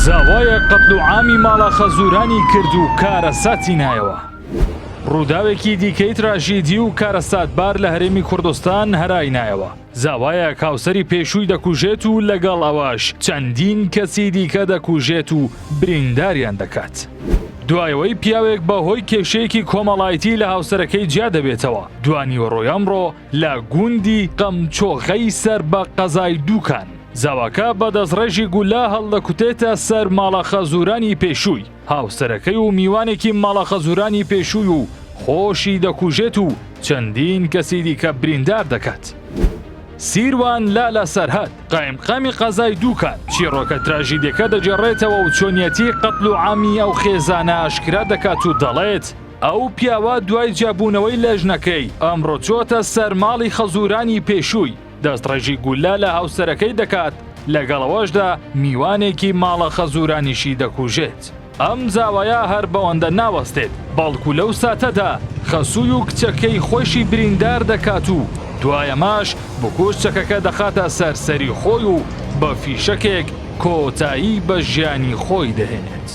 زاوایەک قەتلوعامی ماڵە خەزوورانی کرد و کارەساتی نایەوە. ڕووداوێکی دیکەی تراژیدی و کارەساتبار لە هەرێمی کوردستان هەرای نایەوە. زاوایەک هاوسەری پێشووی دەکوژێت و لەگەڵ ئەوەش چەندین کەسی دیکە دەکوژێت و برینداریان دەکات. دوای ئەوەی پیاوێک بە هۆی کێشەیەکی کۆمەڵایتی لە هاوسەرەکەی جیا دەبێتەوە، دوانیوەڕۆی ئەمڕۆ لە گوندی قەمچۆغەی سەر بە قەزای دووکان، زاواکە بە دەستڕێژی گوللە هەڵدەکوتێتە سەر ماڵە خەزوورانی پێشووی هاوسەرەکەی و میوانێکی ماڵە خەزوورانی پێشووی و خۆشی دەکوژێت و چەندین کەسی دیکە بریندار دەکات. سیروان لالە سەرهەد، قایمقامی قەزای دووکان، چیڕۆکە تراژیدیەکە دەگێڕێتەوە و چۆنیەتی قەتلوعامی ئەو خێزانە ئاشکرا دەکات و دەڵێت، ئەو پیاوە دوای جیابوونەوەی لە ژنەکەی، ئەمڕۆ چۆتە سەر ماڵی خەزوورانی پێشووی، دەستڕێژی گوللە لە هاوسەرەکەی دەکات، لەگەڵ ئەوەشدا میوانێکی ماڵە خەزوورانیشی دەکوژێت. ئەم زاوایە هەر بەوەندە ناوەستێت، بەڵکو لەو ساتەدا خەسووی و کچەکەی خۆیشی بریندار دەکات و دوای ئەمەش بکوژ چەکەکە دەخاتە سەر سەری خۆی و بە فیشەکێک کۆتایی بە ژیانی خۆی دەهێنێت.